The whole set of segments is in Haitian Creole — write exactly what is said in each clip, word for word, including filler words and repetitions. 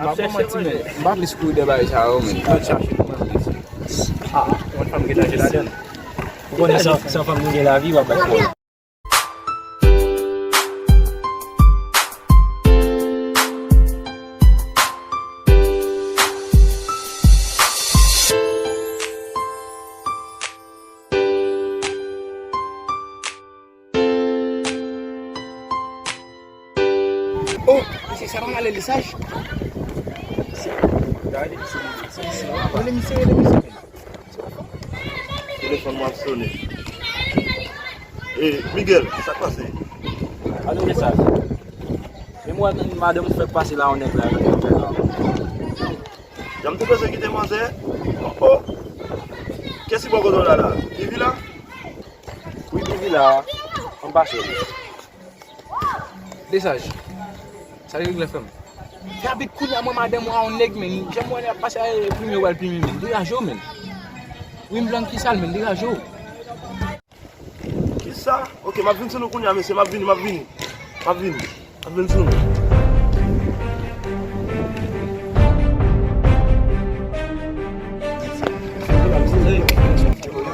Pa bon manti, men. M pa plis kouri dèyè bagay sa yo, men. Mwen chache pou mwen, mesye. Ah, yon fanm ki ta jwe ladan. Ou konnen se yon, se yon fanm ki gen lavi, w ap bat pou. Oh, se sa pa male lisaj. Rele misye, rele misye. Telefòn mwen ap sonnen. E, Miguel, sa k pase? Alo, mesaj. Men mwen, madanm fèk pase la, yon nèg la, yon nèg la. Jan m te bezwen kite manzè. Oh, oh. Kiyès ki bò kote w la la? Vivi la? Wi, Vivi la. Ann pase. Desaj. Sa yo regle frè m. Fè abit kounye a mwen madanm ou a yon nèg, men. Jan m wè l ap pase a, e, premye w al premye, men. Degaje w, men. Wi, m blan ki sal, men. Degaje w. Kisa? Ok, m ap vin sou nou kounye a, mesye. M ap vini, m ap vini. M ap vini. M ap vin sou nou.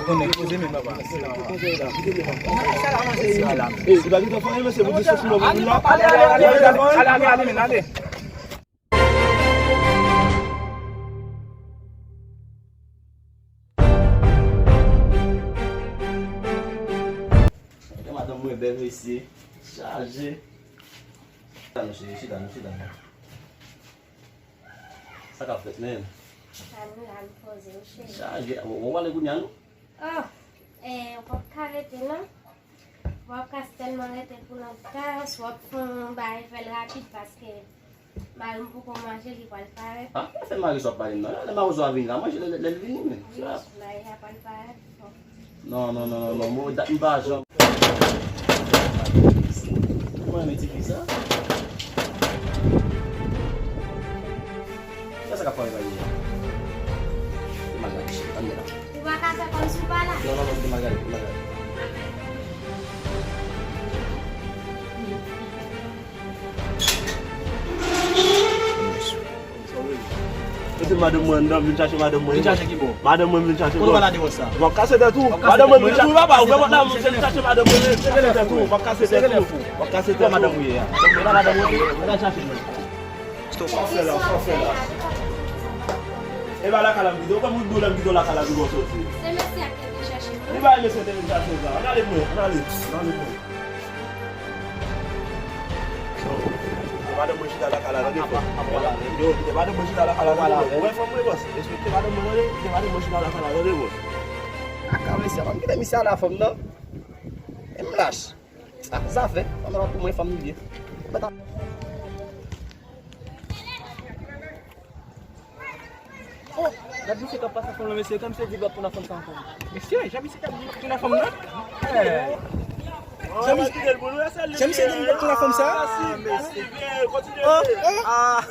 Konnen, poze men, papa. Ey, si pa gen tan fanyen, mesye, pou di sou sou lòm la. Ale, ale, ale, ale, ale, ale, men, ale. Gade madanm mwen bèl, mesye. Chaje. Chita non, cheri, chita non, chita non. Sa k ap fèt, menm? Sa nou la, nou poze, wi, cheri. Chaje. Bon, bon, w ale kounye a, non? Oh, eh, w p ap ka rete, non. W ap ka sèlman rete pou lontan, si w ap fè yon bagay, fè l rapid, paske mari m poko manje, li pral parèt. Ah, pa fè mari sa w ap pale m nan. Lè mari w a vini la, manje lè, lè, lè l vini, men. Wi, mari a pral parèt. Non, non, non, non, non, mwen, dat m pa janm. Mwen renmen ti fi sa. Kiyès sa k ap pale la? Te mal la, Michel, ann la. Ou pa ka fè kòmsi w pa la? Non, non, non, te mal gade, te mal gade. Mete madanm mwen anndan, vin chache madanm mwen. Vin chache ki bò? Madanm mwen vin chache bò. Kote w pa la dewòs sa? W ap kase tèt ou. Madanm mwen vin chache, papa, ou fè mwen la, vin chache madanm mwen, vin kase tèt ou. W ap kase tèt ou. W ap kase tèt ou. Madanm ou ye a? Madanm ou ye? Al chache mwen. Stop. Sa w fè la, sa w fè la. E pa lakay la m kite w, kòm ou di w lè m kite w lakay la, pi w soti. Se mesye a ki te vin chache mwen. Li pa mesye te vin chache w la. Ann ale mwen, ann ale, ann ale mwen. Yo, madanm mwen chita lakay la, tande frè. Yo, kite madanm mwen chita lakay la, tande frè. Ou wè fanm mwen, bòs. Respekte madanm mwen, tande. Kite madanm mwen chita lakay la, tande, bòs. Kaka mesye, pa m kite misye al a fanm nan. E m lach. Ah, zafè. Fanm nan pa pou mwen, fanm li ye. Oh, gad misye k ap pase fanm nan, mesye, kòmsi di l ap pran fanm sa ankò. Mesye, jan misye t ap di l ap pran fanm nan? Eh. Jan misye, jan misye di l ap pran fanm sa? Oh, oh. Ah.